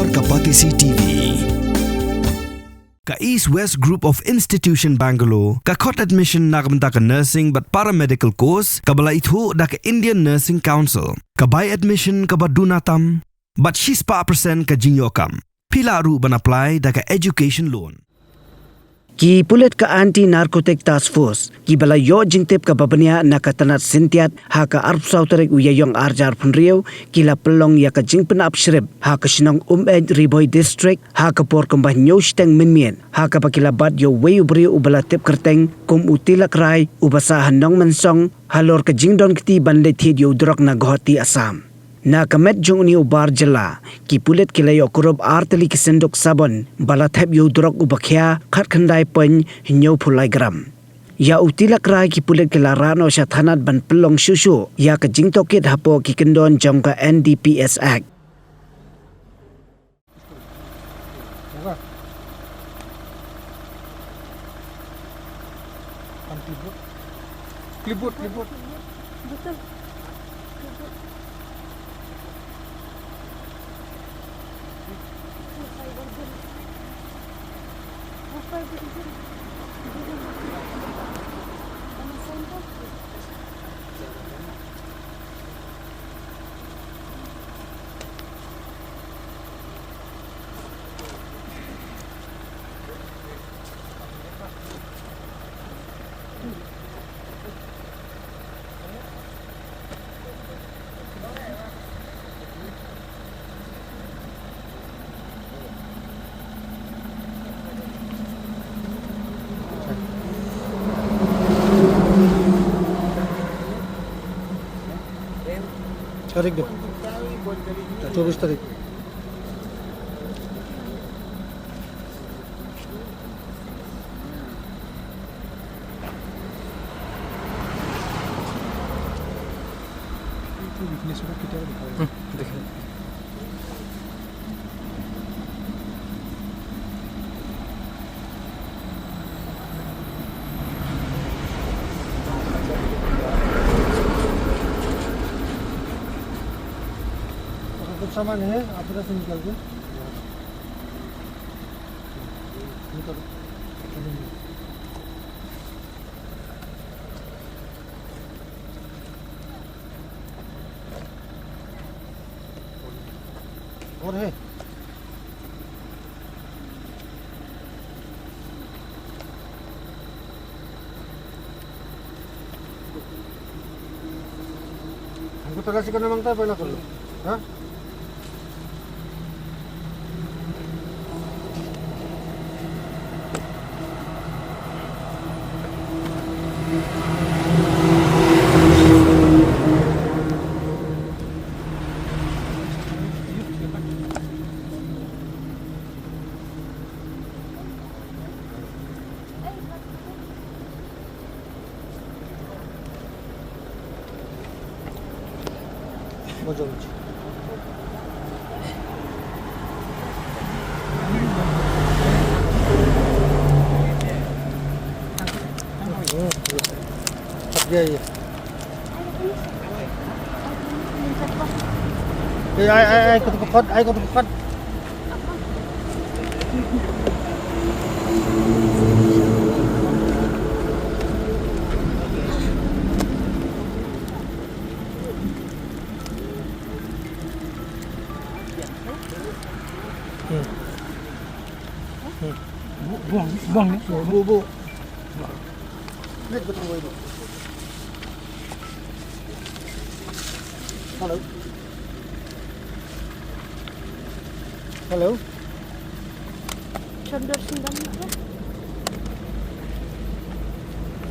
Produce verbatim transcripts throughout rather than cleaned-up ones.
Ka Batesi T V. Ka East West Group of Institution Bangalore ka khot admission na ka bynta ka nursing bad paramedical course kaba la ithuh da ka Indian Nursing Council. Ka bai admission kaba duna tam bad shispah percent ka jingïoh kam. Phi lah ruh ban apply da ka education loan. Ki pulit ka Anti Narcotic Task Force kiba la ïoh jingtip kaba bniah na ka tnat Syntiat ha ka arphew saw tarik u Ïaïong arhajar arphew hynriew ki la pynlong ïa ka jingpynap shrip ha ka shnong Umeit, Ri Bhoi District ha ka por kumba hynñiew shiteng mynmiet, ha kaba ki la bat ïa uwei u briew uba la tip kyrteng kum u Tilak Rai uba sah ha Nongmynsong halor ka jingdon kti ban leit thied ïa u drok na Guwahati, Assam. Na ka met jong une u bar jylla, ki pulit ki la ïoh kurup ar tylli ki synduk sabon ba la thep ïa u drok uba khia khatkhyndai point hynñiewphew lai gram. Ïa u Tilak Rai ki pulit ki la rah noh sha thanat ban pynlong shuh shuh ïa ka jingtohkit hapoh ki kyndon jong ka N D P S Act. Hoga. Anti boot. Clipboard, clipboard. Betul. Tarik dia? Chobis tarik. कुछ सामान है, आप इधर से निकल के। और है? हमको तलाशी करना मांगता है, पहला कर लो। हाँ? ये, ये। Ê, ai, ai, ai, kut, kut, ai, kut, kut. Hmm. Hmm. Bu, buang, buang ni. Bu, bu. Hello. Hello. Chandra Singh Dam.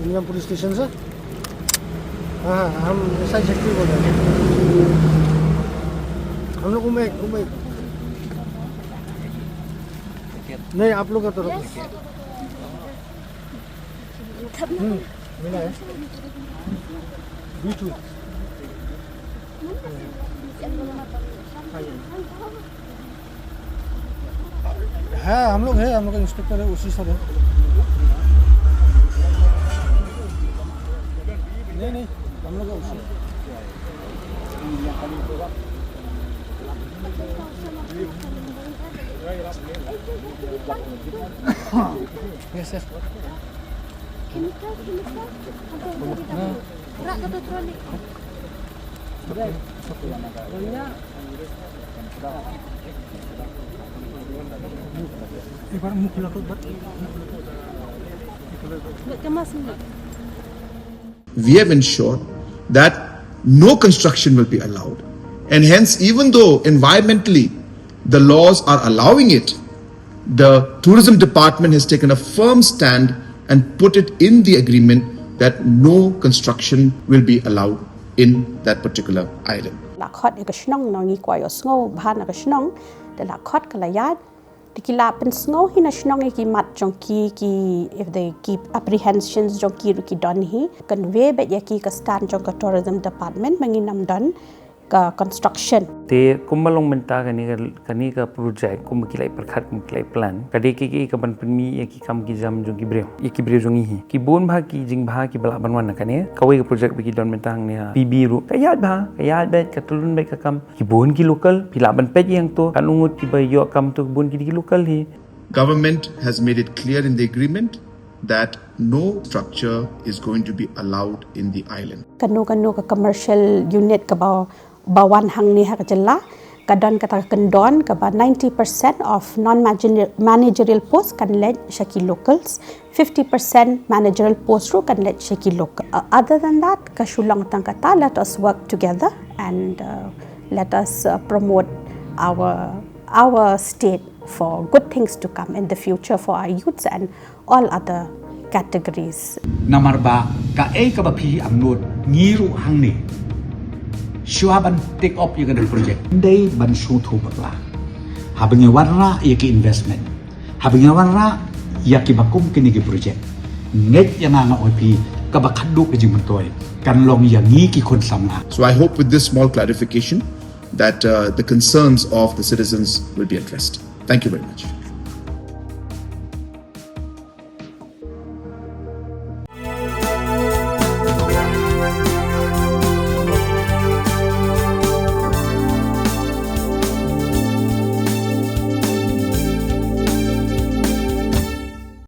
इंडियन पुलिस स्टेशन से? हाँ, हाँ, हम एसआई झटकी बोल रहे हैं। हम लोग उमेद, उमेद। नहीं, आप लोग का तरफ से। हम्म, मिला है। बीच में। हाँ, ये। है, हम लोग है, हम लोग का इंस्पेक्टर है, ओसी सर है। नहीं, नहीं, हम लोग का ओसी। Yes, yes. Rak kata trolley. एक बार मुंह खुला कर, बस। Kemas ni. We have ensured that no construction will be allowed. And hence, even though environmentally the laws are allowing it, the tourism department has taken a firm stand and put it in the agreement that no construction will be allowed in that particular island. La khot ïa ka shnong, ngi kwah ïohsngew bha na ka shnong. Da la khot ka la ïaid. Te ki la pynsngew hi na shnong ïa ki mat jong ki, ki, if they keep apprehensions jong ki ruh ki don hi. Convey beit ïa ki ka stand jong ka tourism department ba ngin ym don ka construction. Te kumba long mynta kane ka, kane ka project kumba ki la pyrkhat kumba ki la plan, ka dei ka, ka, ka ban pynmih ïa ki kam ki jam jong ki briew, ïa ki briew jong ngi hi. Ki bun bha ki jingbha kiba lah ban wan na kane. Kawei ka project ba ki don mynta hangne ha P B ruh ka ïaid bha, ka ïaid beit, ka tyllun beit ka kam. Ki bun ki local, phi lah ban peit ïa to, katno ngut kiba ïoh kam to, ki bun ki dei ki local hi. Government has made it clear in the agreement that no structure is going to be allowed in the island. Kano kano ka commercial unit kaba, ba wan hangne ha ka jylla, ka don kata ka kyndon kaba ninety percent of non-managerial post kan leit sha ki locals, fifty percent managerial post ruh kan leit sha ki local. Uh, other than that, ka shu long tang kata, let us work together and uh, let us uh, promote our our state for good things to come in the future for our youths and all other categories. Namar ba kaei kaba phi angnud ngi ruh hangne. Shuwa ban take up ïa ka project. Ndei ban shu thu bakla. Haba ngi wanrah ïa ki investment. Haba ngi wanrah ïa kiba kum kine ki project. Ngeit ïa nga nga ong ïa phi kaba khadduh ka jingmyntoi kan long ïa ngi ki khun samla. So I hope with this small clarification that uh, the concerns of the citizens will be addressed. Thank you very much.